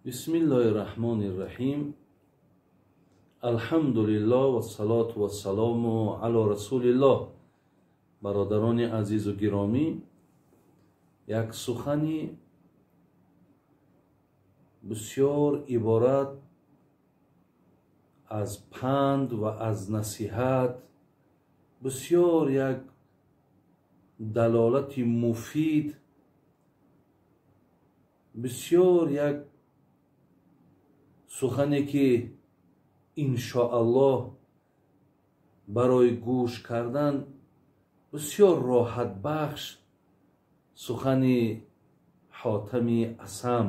Бисмиллоҳи раҳмони раҳим. Алҳамдулиллоҳ вассалоту вассалому ало расулиллоҳ. Бародарони азизу гиромӣ, як сухани бисёр иборат аз панд ва аз насиҳат, бисёр як далолати муфид, бисёр як сухане ки иншоаллоҳ барои гӯш кардан бисёр роҳатбахш, сухани Ҳотами Асам.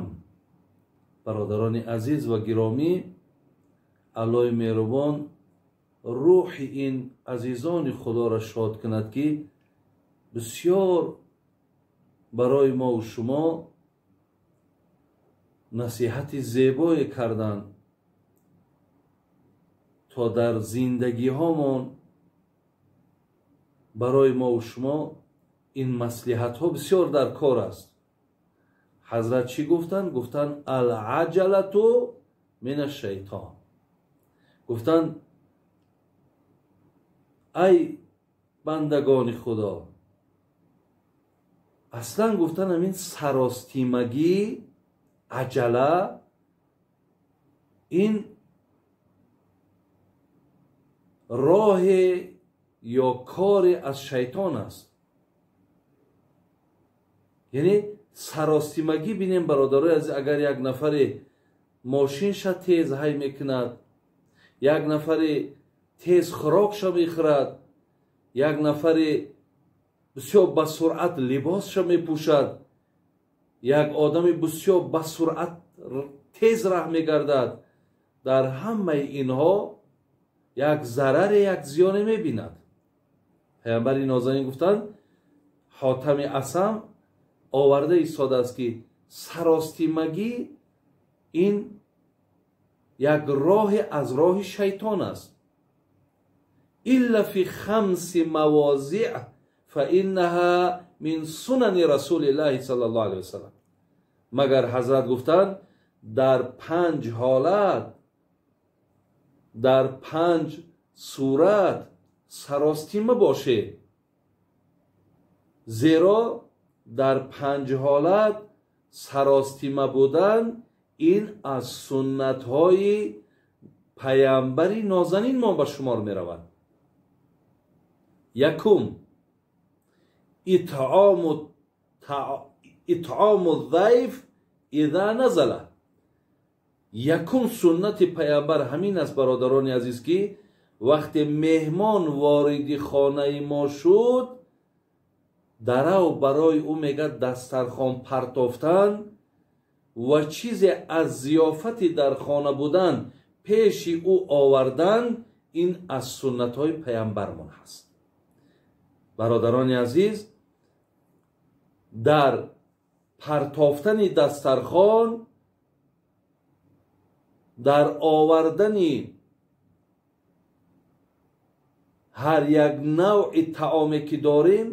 Бародарони азиз ва гиромӣ, Аллоҳи меҳрубон рӯҳи ин азизони Худоро шод кунад, ки бисёр барои мову шумо насиҳати зебое карданд, то дар зиндагиҳомон барои мову шумо ин маслиҳатҳо бисёр дар кор аст. Ҳазрат чӣ гуфтанд? Гуфтанд: алъаҷалату мин ашшайтон. Гуфтанд: ай бандагони Худо, аслан гуфтанд ҳамин саростимагӣ, аҷала, ин роҳе ё коре аз шайтон аст. Яъне саростимагӣ, бинем бародарои азиз, агар як нафаре мошинша тез ҳай мекунад, як нафаре тез хӯрокша мехӯрад, як нафаре бисёр ба суръат либосша мепӯшад, як одами бисёр ба суръат тез раҳ мегардад, дар ҳамаи инҳо як зараре, як зиёне мебинад. Паямбари нозанин гуфтанд, Ҳотами Асам оварда истодааст, ки саростимагӣ ин як роҳе аз роҳи шайтон аст. Илла фи хамси мавозиъ фаиннаҳа мин сунани расулиллаҳи саллаллоҳу алайҳи васаллам. Магар ҳазрат гуфтанд, дар панҷ ҳолат, дар панҷ сурат саростима бошед, зеро дар панҷ ҳолат саростима будан ин аз суннатҳои паямбари нозанин мо ба шумор меравад. Якум, итъому зайф иза назала. Якум суннати паямбар ҳамин аст, бародарони азиз, ки вақте меҳмон вориди хонаи мо шуд, дарав барои ӯ мегӯяд дастархон партофтан ва чизе аз зиёфати дар хона будан пеши ӯ овардан, ин аз суннатҳои паямбармон ҳаст. Бародарони азиз, дар партофтани дастархон, дар овардани ҳар як навъи таоме ки дорем,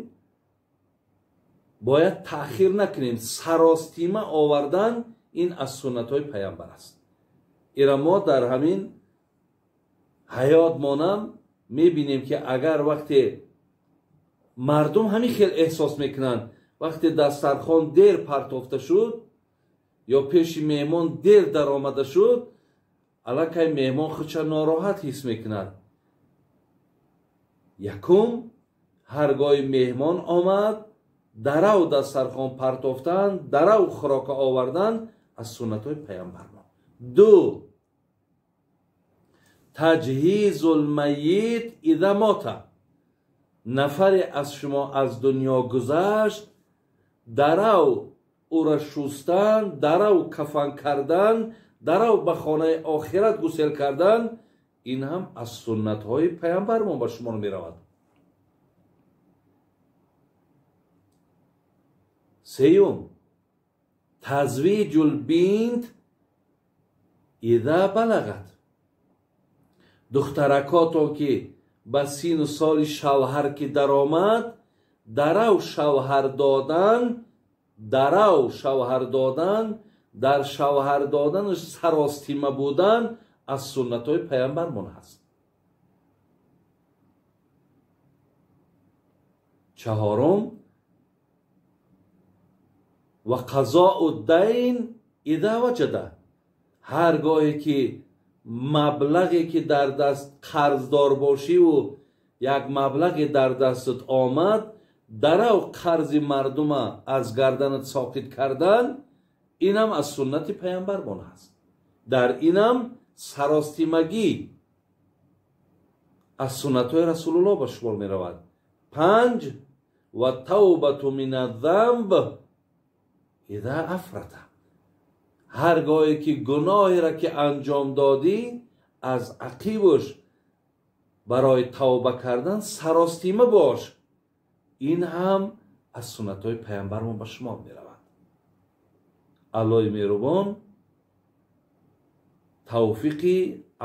бояд таъхир накунем. Саростима овардан ин аз суннатҳои паямбар аст. Ира мо дар ҳамин ҳаётмонам мебинем, ки агар вақте мардум ҳамин хел эҳсос мекунанд, вақте дастархон дер партофта шуд ё пеши меҳмон дер даромада шуд, аллакай меҳмон худша нороҳат ҳис мекунад. Якум, ҳар гоҳи меҳмон омад, дарав дастархон партофтан, дарав хӯрока овардан аз суннатҳои паямбармон. Ду, таҷҳизул майит иза мота. Нафаре аз шумо аз дунё гузашт, дарав ӯра шустан, дарав кафан кардан, дарав ба хонаи охират гусел кардан, ин ҳам аз суннатҳои паямбармон ба шумор меравад. Сеюм, тазвиҷул бинт иза балағат. Духтаракотон ки ба сину соли шавҳар ки даромад, дарав шавҳар додан, дарав шавҳар додан Дар шавҳар доданаш саростима будан аз суннатҳои паямбармон ҳаст. Чаҳорум, ва қазоу дайн иза ваҷада. Ҳар гоҳе ки маблағе ки дар даст қарздор бошиву як маблағе дар дастат омад, дарав қарзи мардума аз гарданат соқит кардан, инам аз суннати паямбармон ҳаст. Дар инам саростимагӣ аз суннатҳои Расулуллоҳ ба шумор меравад. Панҷ, ва тавбату мин аззамб иза афрата. Ҳар гоҳе ки гуноҳеро ки анҷом додӣ, аз ақибаш барои тавба кардан саростима бош. Ин ҳам аз суннатҳои паямбармон ба шумор меравад. Аллоҳи меҳрубон тавфиқи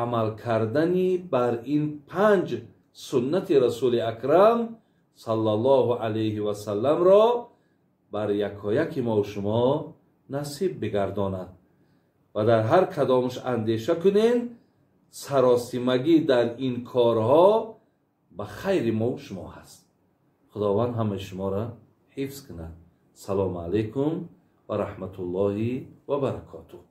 амал кардани бар ин панҷ суннати Расули Акрам саллаллоҳу алайҳи васалламро бар якояки мо шумо насиб бигардонад ва дар ҳар кадомаш андеша кунем, саросимагӣ дар ин корҳо ба хайри мо шумо ҳаст. Худованд ҳамаи шуморо ҳифз кунад. Салому алайкум ва раҳматуллоҳи ва баракотуҳ.